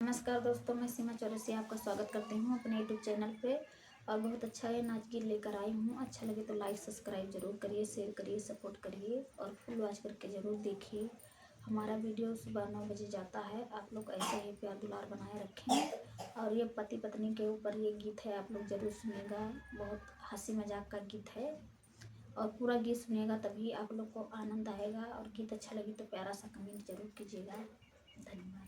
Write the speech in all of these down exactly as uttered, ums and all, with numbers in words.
नमस्कार दोस्तों, मैं सीमा चौरसिया आपका स्वागत करती हूँ अपने YouTube चैनल पे। और बहुत अच्छा ये नाच गीत लेकर आई हूँ। अच्छा लगे तो like subscribe जरूर करिए, share करिए, support करिए और full watch करके जरूर देखिए। हमारा वीडियो सुबह नौ बजे जाता है। आप लोग ऐसे ही प्यार दुलार बनाए रखें। और ये पति पत्नी के ऊपर ये गीत है, आप लोग जरूर सुनिएगा। बहुत हंसी मजाक का गीत है और पूरा गीत सुनिएगा, तभी आप लोग को आनंद आएगा। और गीत अच्छा लगे तो प्यारा सा कमेंट जरूर कीजिएगा। धन्यवाद।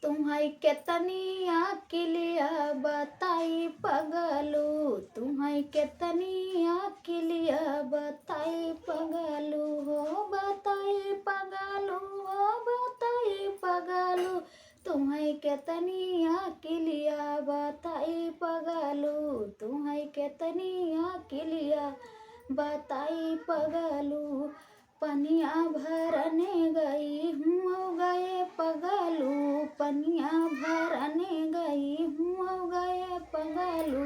तुम्हाई केतनी अकिलिया बताई पगलू, तुम्हाई केतनी अकिलिया बताई पगलू हो, बताई पगलू हो, बताई पगलू। तुम्हाई केतनी अकिलिया बताई पगलू, तुम्हाई केतनी अकिलिया बताई पगलू। पनिया भरने गई हूँ गए पगलू, पनिया भरने गई हूँ गए पगलू।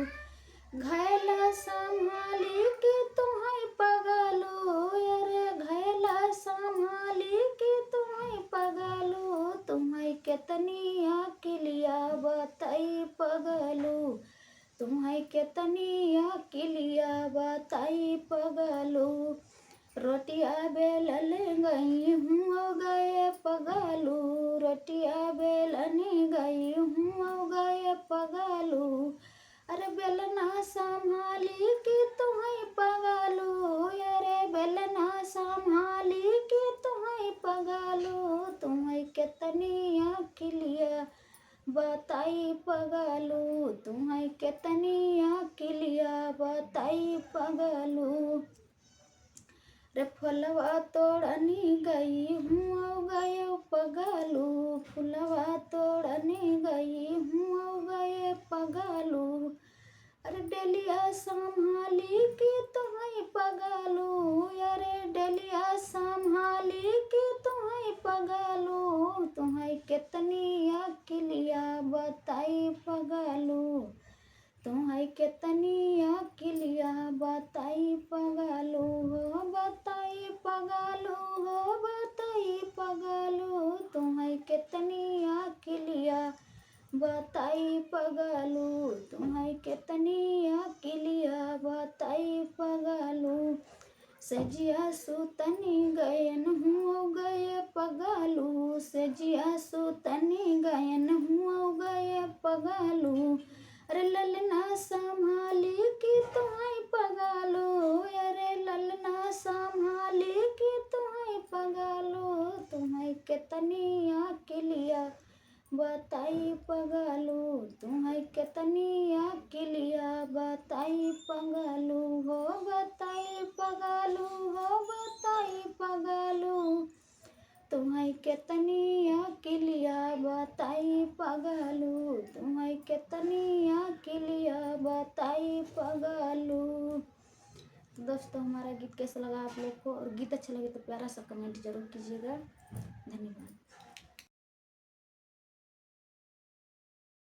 घैला संभाली कि तुम्हाई पगलू, अरे घैला संभाली कि तुम्हाई पगलू। तुम्हाई केतनी अकिलिया बताई पगलू, तुम्हाई केतनी अकिलिया बताई पगलू। रोटिया बेलल गई हूँ गए पगलू, रोटिया बेलने गई हूँ गए पगलू। अरे बेलना संभाली कि तुम्हाई पगलू, अरे बेलना संभाली कि तुम्हाई पगलू। तुम्हाई केतनी अकिलिया बताई पगलू, तुम्हाई केतनी अकिलिया बताई पगलू। रे फुलवा तोड़नी गई हूँ गए पगलू, फुलवा तोड़नी गई हूँ गए पगलू। अरे डलिया संभाली कि तुम्हाई पगलू, अरे डलिया संभाली कि तुम्हाई पगलू। तुम्हाई केतनी अकिलिया बताई पगलू, तुम्हाई केतनी अकिलिया बताई पगलू हो, बताई पगलू हो, बताई पगलू। तुम्हाई केतनी अकिलिया बताई पगलू, तुम्हाई केतनी अकिलिया बताई पगलू। सजिया सुतनी गयन हूँ गए पगलू, सजिया सुतनी गयन हूँ गए पगलू। अरे ललना संभाली कि तुम्हाई पगलू, अरे ललना संभाली कि तुम्हाई पगलू। तुम्हाई केतनी अकिलिया बताई पगलू, तुम्हाई केतनी अकिलिया बताई पगलू हो, बताई पगलू हो, बताई पगलू। तुम्हाई केतनी अकिलिया बताई पगलू, तुम्हाई केतनी अकिलिया बताई पगलू। तो दोस्तों, हमारा गीत कैसा लगा आप लोग को, और गीत अच्छा लगे तो प्यारा सा कमेंट जरूर कीजिएगा। धन्यवाद।